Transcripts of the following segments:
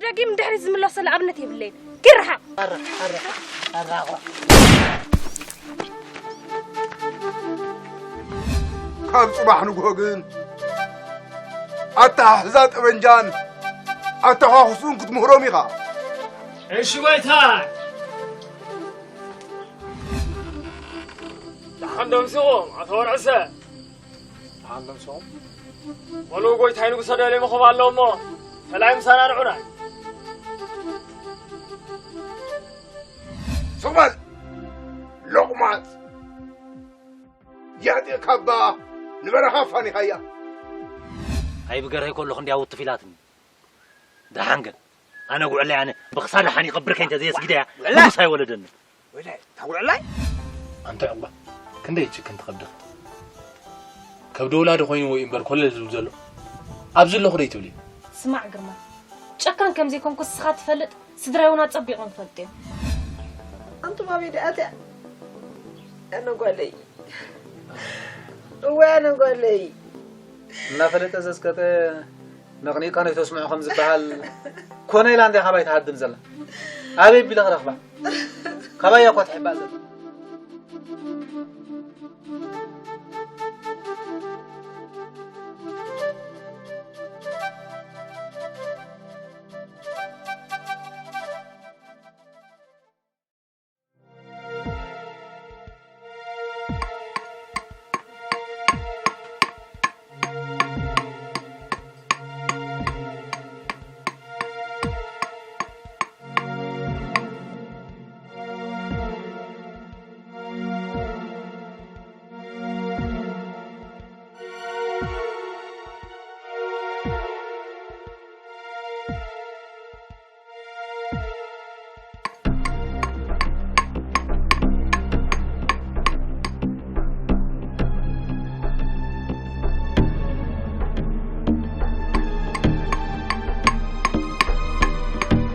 ደጊም ድሕሪት ዝምለሰሉ ኣብነት የብለይን። ኪድ ርሓቕ። ኣረ፣ ኣረ፣ ኣረ፣ ኣረ። ካብ ጽባሕ ንግሆ ግን ኣተሓሕዛ ጠበንጃን ኣተኳኹሱን ክትምህሮም ኢኻ። እሺ ጎይታይ። ደሓን ዶ ምሲኹም ኣቶ ወርዕሰ? ደሓን ዶ ምሲኹም? በሉ ጎይታይ ንጉሰ ደልየ መኸብ ኣሎ እሞ፣ ሰላም ምሳና ንዑና። ሱቕ በል ሎቕማጽ፣ ያጤ ካባ ንበረኻ ኣፋኒኻያ። ኣይብገርሀይ ከሎ ክንደይ ኣውትፍ ኢላትኒ። ደሓን ግን ኣነ ጉዕለይ ኣነ ብኽሳዳ ሓኒቐ ብርከይ እንተ ዘየስጊደያ ጉዕለ! ንጉስ ኣይወለደኒ። ወይላይ፣ እታ ጉዕላይ? ኣንታ ዕቑባ፣ ክንደይ ይጭክን ትኸብድኺ። ከብዲ ወላዲ ኮይንዎ እዩ እምበር ኮለል ዝብል ዘሎ። ኣብዚ ኣለኹ ደይ ትብሊ? ስማዕ ግርማ፣ ጨካን ከም ዘይኮንኩ እስኻ ትፈልጥ፣ ስድራይ እውን ኣጸቢቖም ይፈልጡ እዮም። ኣንቱም ኣበይ ደኣ ኣትያ? ኣነ ጓለይ። እወ፣ ኣነ ጓለይ። እናፈለጠ ዘስቀጠ ነቕኒቕካ ነይተስምዖ ከም ዝበሃል ኮነ ኢላ እንድያ ካባይ ትሃድም ዘላ። ኣበይ ቢለ ክረኽባ? ካባያ እኳ ትሕባእ ዘላ።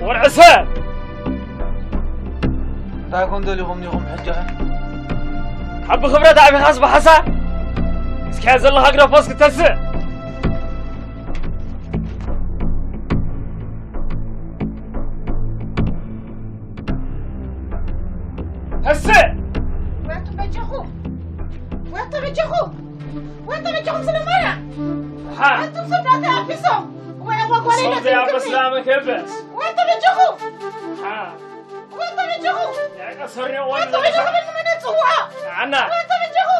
ወርዕሰ! እንታይ ኮን ደሊኹም ዲኹም ሕጂ ኸ? ካብ ብኽብረት ኣቢኻስ ብሓሳ? እስኪ ዘለኻ ግደፎ እስኪ ተስእ! ተስእ! ወያቱ በጃኹ! ወያቱ በጃኹ! ወያቱ በጃኹም ስለ ማርያም! ሓ! ኣንቱም ሰብ ናተይ ኣቢሶም! ወይ ኣባ ጓለይ ሰው ናተይ ዘይኣበስ ክብሪ! ላመ ከበስ! ወያቱ በጃኹ! ሓ! ወያቱ በጃኹ! ያቀ ሰርኔ ወያቱ ወንድ በጃኹ! ምን ምን ጽዋ! ኣና! ወያቱ በጃኹ!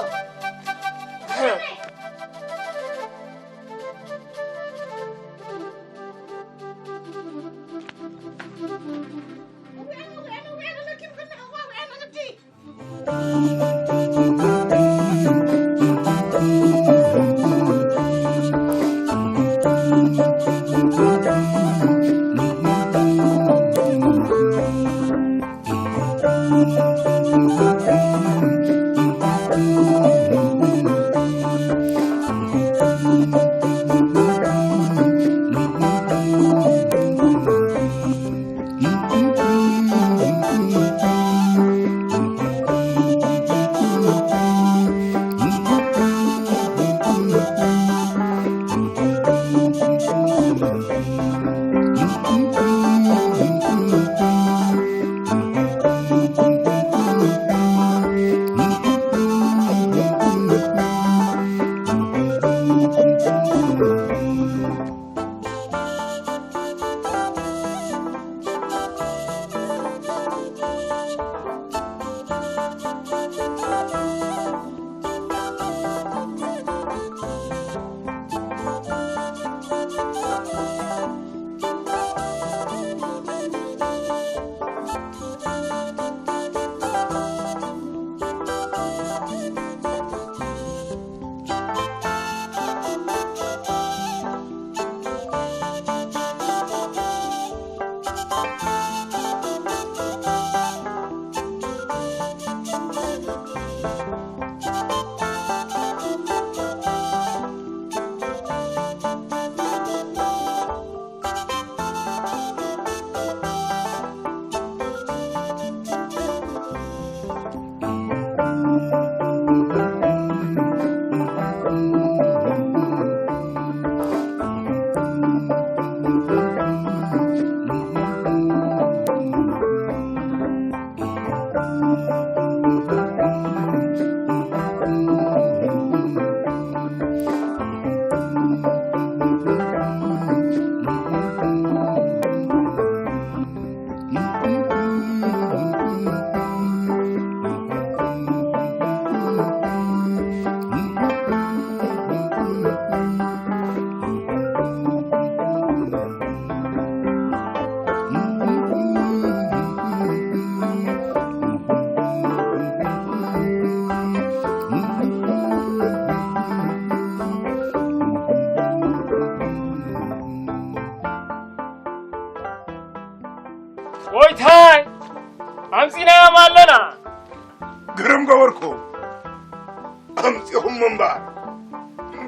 ምንባር።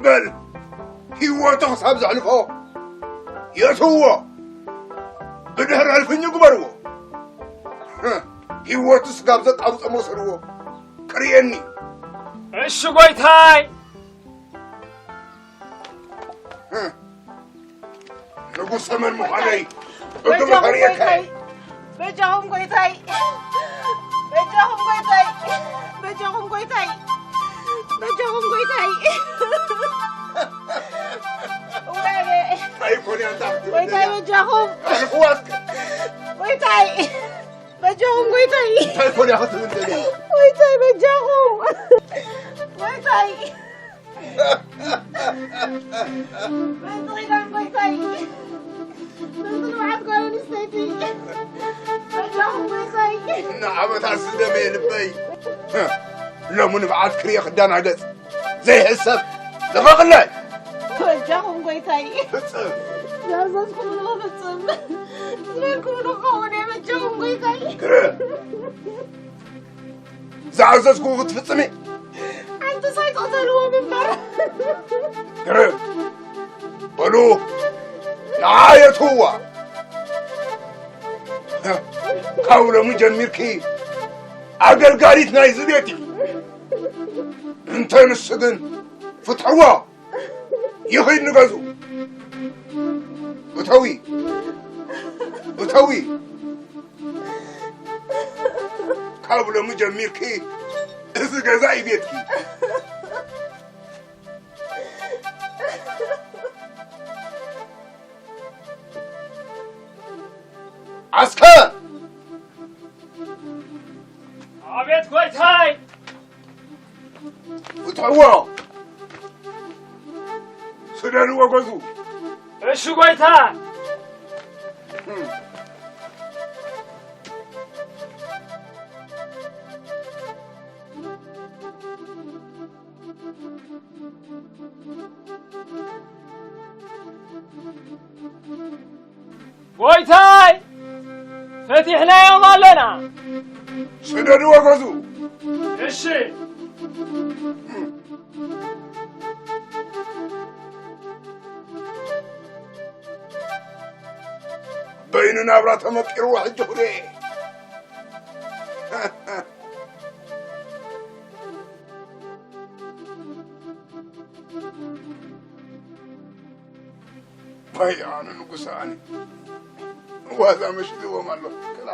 በል፣ ህይወቱ ክሳብ ዘሕልፎ የእትውዎ። ብድሕሪ ሕልፍኙ ግበርዎ። ህይወቱ ስጋብ ዘቃብጾ መውሰድዎ። ክርእየኒ። እሺ ጎይታይ። ንጉሰ መን ምዃነይ እግሪ በጃኹም ከርእየካ። ጎይታይ፣ በጃኹም ጎይታይ፣ በጃኹም ጎይታይ፣ በጃኹም ጎይታይ፣ በጃኹም ጎይታይ። ወይኔ። ኣይኮን ያንታ። ጎይታይ በጃኹም። ኣልፍዋት። ጎይታይ በጃኹም ጎይታይ። እንታይ ኮን ያኸት ትብል? ጎይታይ በጃኹም። ጎይታይ። መጥሪዳን ጎይታይ። መጥሪ ንብዓት ጓል ኣንስተይቲ። በጃኹም ጎይታይ። ንዓመታት ዝደመየ ልበይ። ሎሚ ንብዓት ክርየ ክዳን ኣገጽ ዘይሕሰብ ልቐቕለይ። በጃኹም ጎይታይ። ፍጽም። ዝኣዘዝኩምሉ ክፍጽም። ዝበልኩምሉ ክኸውን እየ። በጃኹም ጎይታይ። ግረ። ዝኣዘዝኩ ክትፍጽሚ። ሓንቲ ሳይ ትቕተልዎም እምበር። ግርም። በሉ፣ ንዓ የእትውዋ። ካብ ሎሚ ጀሚርኪ ኣገልጋሊት ናይዚ ቤት ኢኺ። እንተ ንሱ ግን ፍትሕዎ። ይኺድ ንገዝኡ። እተዊ። እተዊ። ካብ ሎሚ ጀሚርኪ እዚ ገዛ እዩ ቤትኪ። ዓስከር! ኣቤት ጎይታይ! ፍትሕዎ! ስደድዎ ገዝኡ! እሺ ጎይታ! ጎይታይ! ፈቲሕናዮም ኣለና። ስደድዎ ገዝኡ። እሺ። በይኑ ናብራ ተመቂርዎ ሕጂ ኩደ። ባይ ኣነ ንጉሰ ኣነ ዋዛ መሽልዎም ኣሎ። ክላ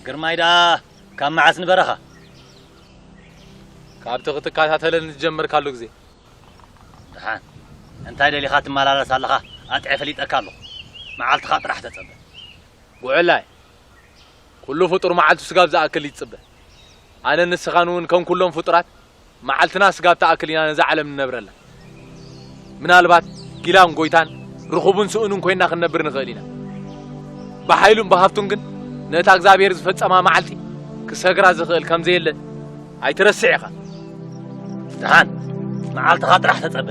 ግርማይ ደኣ ካብ መዓስ ንበረኻ? ካብቲ ክትከታተለኒ ዝጀመርካሉ ግዜ። ደሓን፣ እንታይ ደሊኻ ትመላለስ ኣለኻ? ኣጥዐ ፈሊጠካ ኣለኹ። መዓልትኻ ጥራሕ ተጸበ። ጉዕላይ፣ ኩሉ ፍጡር መዓልቱ ስጋብ ዝኣክል ይጽበ። ኣነ ንስኻን እውን ከም ኩሎም ፍጡራት መዓልትና ስጋብ ትኣክል ኢና ነዛ ዓለም ንነብረላ። ምናልባት ጊላን ጎይታን ርኹብን ስኡንን ኮይና ክንነብር ንኽእል ኢና። ብሓይሉን ብሃፍቱን ግን ነታ እግዚኣብሔር ዝፈጸማ መዓልቲ ክሰግራ ዝኽእል ከም ዘየለ ኣይትረስዕ ኢኻ። ደሓን፣ መዓልትኻ ጥራሕ ተጸበ።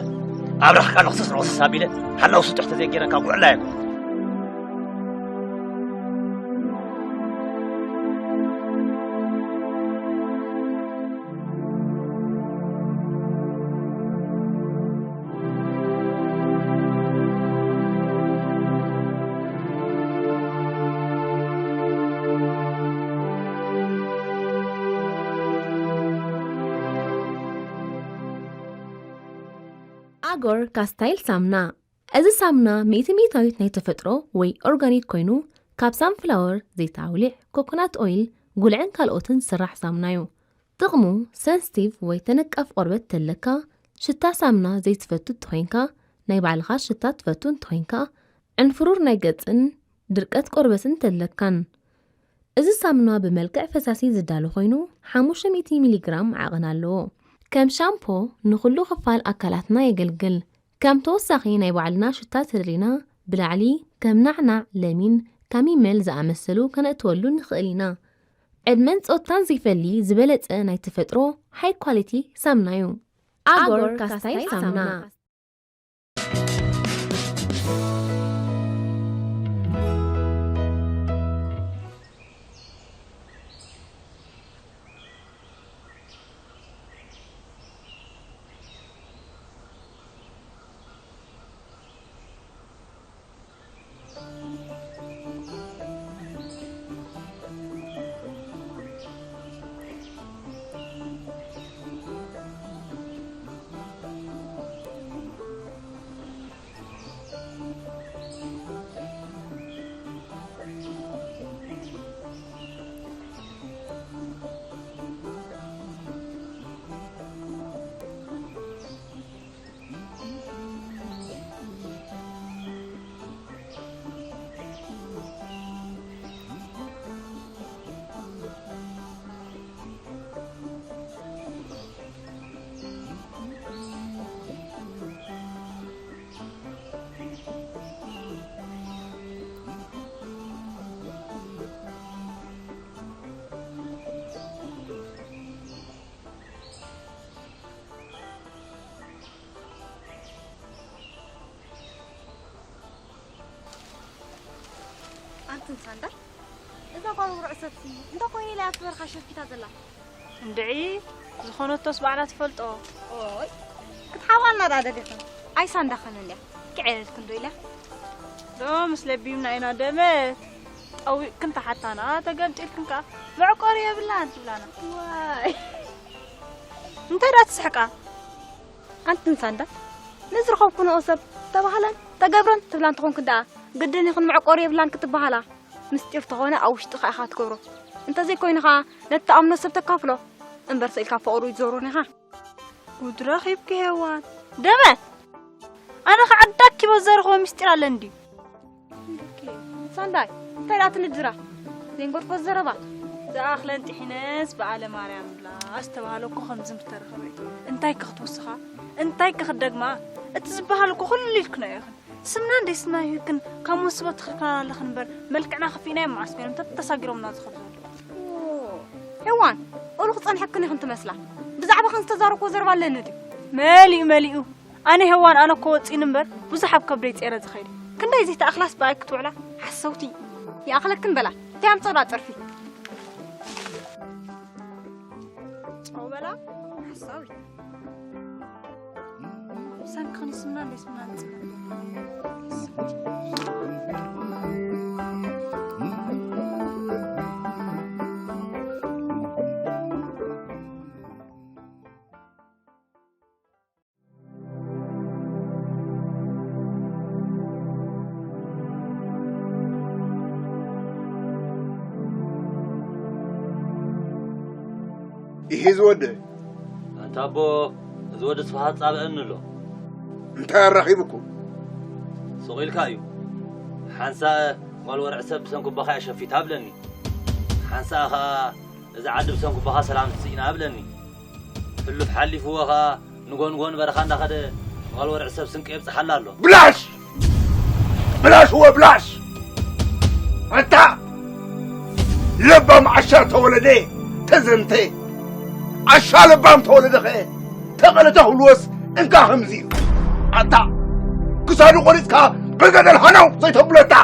ኣብራኽካ ልኽስስ ልኽስስ ኣቢለ ሃለው ስጡሕ ተዘይጌረካ ጉዕላ የኮ። ኣጎር ካስታይል ሳምና። እዚ ሳምና ሚእቲ ሚእታዊት ናይ ተፈጥሮ ወይ ኦርጋኒክ ኮይኑ፣ ካብ ሳንፍላወር፣ ዘይት ኣውሊዕ፣ ኮኮናት ኦይል፣ ጉልዕን ካልኦትን ዝስራሕ ሳምና እዩ። ጥቕሙ፣ ሰንስቲቭ ወይ ተነቃፍ ቆርበት ተለካ፣ ሽታ ሳምና ዘይትፈቱ እንተኾይንካ፣ ናይ ባዕልኻ ሽታ ትፈቱ እንተኾይንካ፣ ዕንፍሩር ናይ ገጽን ድርቀት ቆርበትን ተለካን። እዚ ሳምና ብመልክዕ ፈሳሲ ዝዳሎ ኮይኑ፣ ሓሙሽተ ሚእቲ ሚሊግራም ዓቐን ኣለዎ። ከም ሻምፖ ንኹሉ ክፋል ኣካላትና የገልግል። ከም ተወሳኺ ናይ ባዕልና ሽታ ተደሊና፣ ብላዕሊ ከም ናዕናዕ፣ ለሚን፣ ካሚመል ዝኣመሰሉ ከነእትወሉ ንኽእል ኢና። ዕድመን ጾታን ዘይፈሊ ዝበለጸ ናይ ተፈጥሮ ሃይ ኳሊቲ ሳምና እዩ። ኣጎር ኣጎር ካስታይል ካስታይል ሳምና። ሳምና። ኣንቲ ሳንዳ፣ እዛ ጓል ውርዕ ሰብሲ እንታይ ኮይኑ ኢላ እያ ኣብ በረኻ ሸፊታ ዘላ? እንድዒ፣ ዝኾነቶስ ባዕላ ትፈልጦ። ኦይ፣ ክትሓባልና ደኣ ደሊኽን? ኣይ ሳንዳ ኸመን እያ? ክዕለልክን ዶ ኢላ? ዶ ምስ ለቢምና ኢና ደመት። ጠዊቕክን ተሓታና፣ ተገምጢልክን ከኣ መዕቆሪ የብላን ትብላና። ዋይ። እንታይ ደኣ ትስሕቃ? ኣንትን ሳንዳ፣ ንዝረኸብኩንኦ ሰብ ተባህላን ተገብረን ትብላ እንተኾንክን ደኣ፣ ግድን ይኹን መዕቆሪ የብላን ክትበሃላ። ምስጢር ተኾነ ኣብ ውሽጥኻ ኢኻ ትገብሮ። እንተዘይኮይኑ ኸኣ ነቲ ትኣምኖ ሰብ ተካፍሎ። እምበር ስኢልካ ፍቕሩ ይትዘርሮን ኢኻ። ጉድ ረኺብኪ ሄዋን። ደመ! ኣነ ኸዓ ዳኪ በዘርኽቦ ምስጢር ኣለን ድዩ? እንድኪ፣ ሳንዳይ፣ እንታይ ደኣ ትንድራ? ዘይንገድፎ ዘረባ። ዝኣኽለን ጥሒነስ በዓለ ማርያም ብላ ዝተባህለ እኮ ከምዚ ምተረኸበ እዩ። እንታይ ከ ክትወስኻ? እንታይ ከ ክትደግማ? እቲ ዝበሃል እኮ ኩሉ ኢልክናዮ ኢኽን። ስምና እንደ ስምና ይህክን ካብ መወስቦ ተኸልከና ኣለኽን እምበር፣ መልክዕና ከፊእናዮ መዓስ ኮይኖም ተተሳጊሮምና ዝኸዱ ዘለዉ። ኦ፣ ሄዋን፣ ኦሉ ክጸንሐክን ኢኽን ትመስላ። ብዛዕባኽን ዝተዛረብክዎ ዘረባ ኣለኒ ድዩ? መሊኡ፣ መሊኡ። ኣነ ሄዋን፣ ኣነ እኮ ወጺኒ እምበር፣ ብዙሕ ኣብ ከብደይ ጸይረ ዝኸይድ። ክንደይ ዘይተኣኽላስ ብኣይ ክትውዕላ ሓሰውቲ። ይኣኽለክን በላ። እንታይ ኣምጸባ ጸርፊ? ጸው በላ፣ ሓሳዊ። ብሰንክኽን ይስምና እንደ ይስምና ንጽበ። ይሄ ዝወደ ኣንታ ኣቦ፣ እዚ ወዲ ስብሃት ጻብአኒ ኣሎ። እንታይ ኣራኺብኩም? ስቕ ኢልካ እዩ። ሓንሳእ ጓል ወርዒ ሰብ ብሰንኩባኻ እያ ሸፊታ ብለኒ። ሓንሳእ ኸኣ እዚ ዓዲ ብሰንኩባኻ ሰላም ትስኢና ብለኒ። ሕሉፍ ሓሊፍዎ ኸኣ ንጎንጎን በረኻ እንዳኸደ ጓል ወርዒ ሰብ ስንቂ የብጽሓላ ኣሎ። ብላሽ! ብላሽ ወ ብላሽ! ኣታ ለባም ዓሻ ተወለደ ተዘምተ፣ ዓሻ ለባም ተወለደኸ ተቐለተ ክብልዎስ እንካ ከምዚ እዩ። ኣታ ክሳዱ ቆሪጽካ ብገደል ሃነው ዘይተብለታ።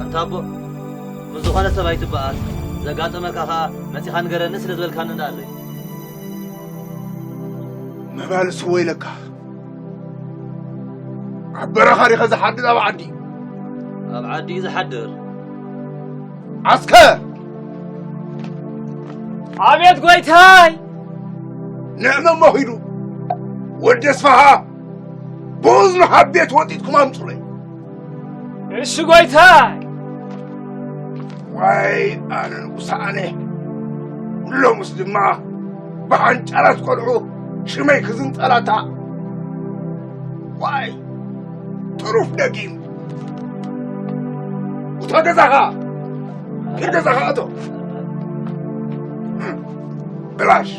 ኣንታ ኣቦ፣ ምስ ዝኾነ ሰብ ኣይትበኣስ፣ ዘጋጠመካ ኸኣ መጺኻ ንገረኒ ስለ ዝበልካኒ እንዳ ኣለይ። መባልሲ ወይለካ። ኣብ በረኻ ዲኸ ዝሓድር ኣብ ዓዲ? ኣብ ዓዲ እዩ ዝሓድር። ዓስከር! ኣቤት ጎይታይ! ንዕመሞ ኺዱ ወዲ ኣስፋሃ ብእዝኑ ካብ ቤት ወጢጥኩም ኣምጹለይ። እሺ ጎይታይ! ዋይ ኣነ ንጉስ ኣነ። ሎምስ ድማ ብሓንጫላት ቆልዑ ሽመይ ክዝንጠላታ። ዋይ ጥሩፍ ደጊም። እታ ገዛኻ፣ ኪድ ገዛኻ ኣቶ። ብላሽ።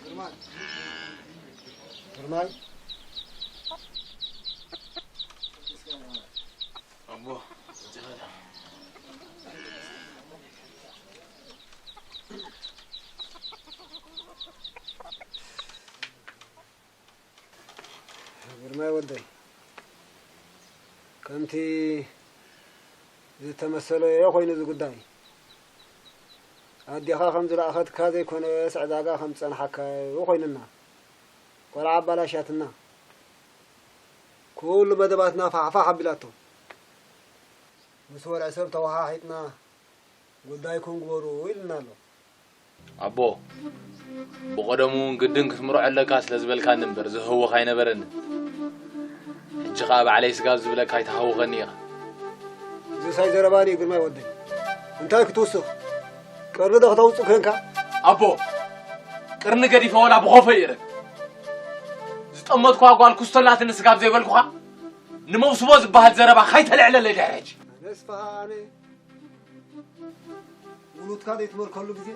ግርማይ። ግርማይ። ኣቦ፣ ግርማይ ወደይ፣ ከምቲ ዝተመሰለዮ ኮይኑ እዚ ጉዳይ። ኣዴኻ ከም ዝለኣኸትካ ዘይኮነስ ዕዳጋ ከም ዝጸንሓካዮ ኮይኑና። ቆልዓ ኣባላሻትና። ኩሉ መደባትና ፋሕፋሕ ኣቢላቶ። ምስ ወርዒ ሰብ ተወሓሒጥና ጉዳይኩም ግበሩ ኢሉና ኣሎ። ኣቦ፣ ብቐደሙ እውን ግድን ክትምርዖ ኣለካ ስለ ዝበልካኒ እምበር ዝህውኽ ኣይነበረንን። ሕጂ ኸኣ ባዕለይ ስጋብ ዝብለካ ኣይትሃውኸኒ ኢኻ። እዚ ሳይ ዘረባ ድዩ ግርማይ ወደይ? እንታይ ክትውስኽ? ቅርኒ ዶ ክተውጽእ ኮንካ? ኣቦ፣ ቅርኒ ገዲፈ ወላ ብኾፎ ይእረግ። ዝጠመትኳ ጓል ክስቶላትኒ ስጋብ ዘይበልኩኻ፣ ንመውስቦ ዝበሃል ዘረባ ካይተልዕለለይ ድሕሪ ሕጂ። ኣነስ ፈሃ ኣነ ውሉድካ ዘይትመልከሉ ግዜ።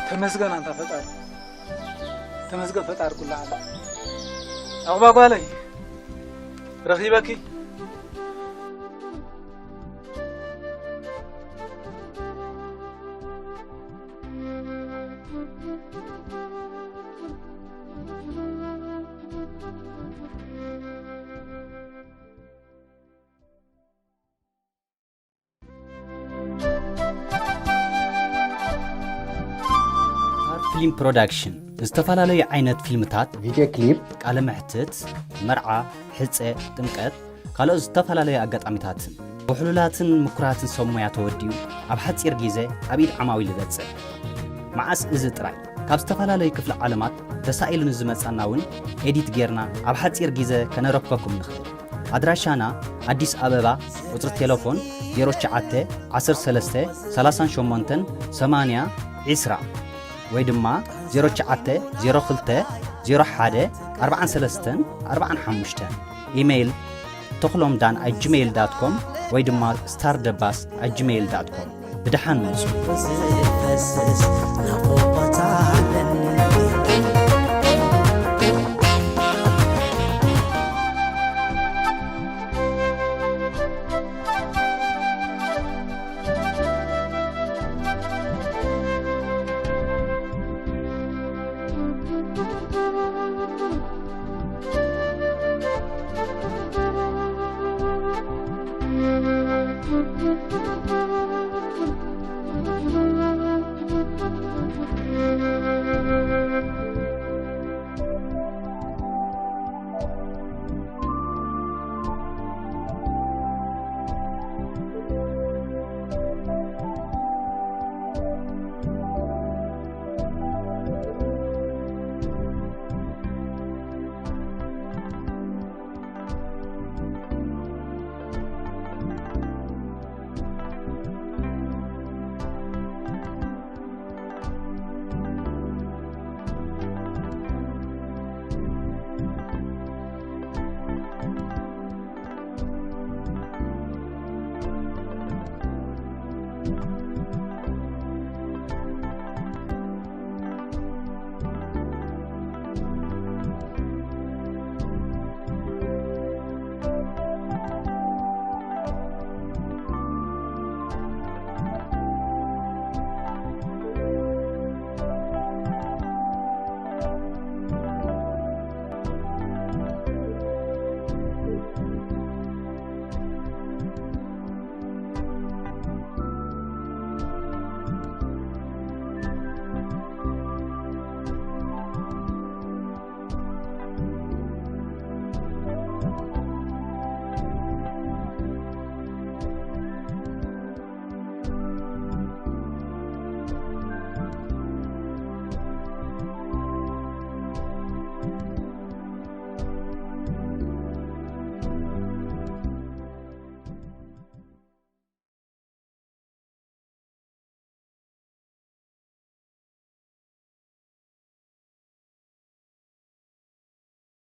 ተመስገን ኣንታ ፈጣሪ፣ ተመስገን ፈጣሪ ኩሉ ዓለም። ኣቕባ ጓለይ ረኺበኪ። ፊልም ፕሮዳክሽን ዝተፈላለዩ ዓይነት ፊልምታት፣ ቪድዮ ክሊፕ፣ ቃለ መሕትት፣ መርዓ፣ ሕፀ፣ ጥምቀት፣ ካልኦት ዝተፈላለዩ ኣጋጣሚታትን ብሕሉላትን ምኩራትን ሰብ ሞያ ተወዲኡ ኣብ ሓፂር ግዜ ኣብ ኢድ ዓማዊል ይበፅሕ። መዓስ እዚ ጥራይ፣ ኣብ ዝተፈላለዩ ክፍለ ዓለማት ተሳኢሉ ንዝመጻና እውን ኤዲት ጌርና ኣብ ሓጺር ግዜ ከነረክበኩም ንኽእል። ኣድራሻና ኣዲስ ኣበባ፣ ቁጽሪ ቴሌፎን ዜሮ ትሽዓተ ዓሰርተ ሰለስተ ሰላሳን ሸሞንተን ሰማንያ ዒስራ ወይ ድማ ዜሮ ትሽዓተ ዜሮ ክልተ ዜሮ ሓደ ኣርባዓን ሰለስተን ኣርባዓን ሓሙሽተን። ኢሜይል ተኽሎም ዳን ኣት ጂሜይል ዳት ኮም ወይ ድማ ስታር ደባስ ኣት ጂሜይል ዳት ኮም። ብደሓን መጹ።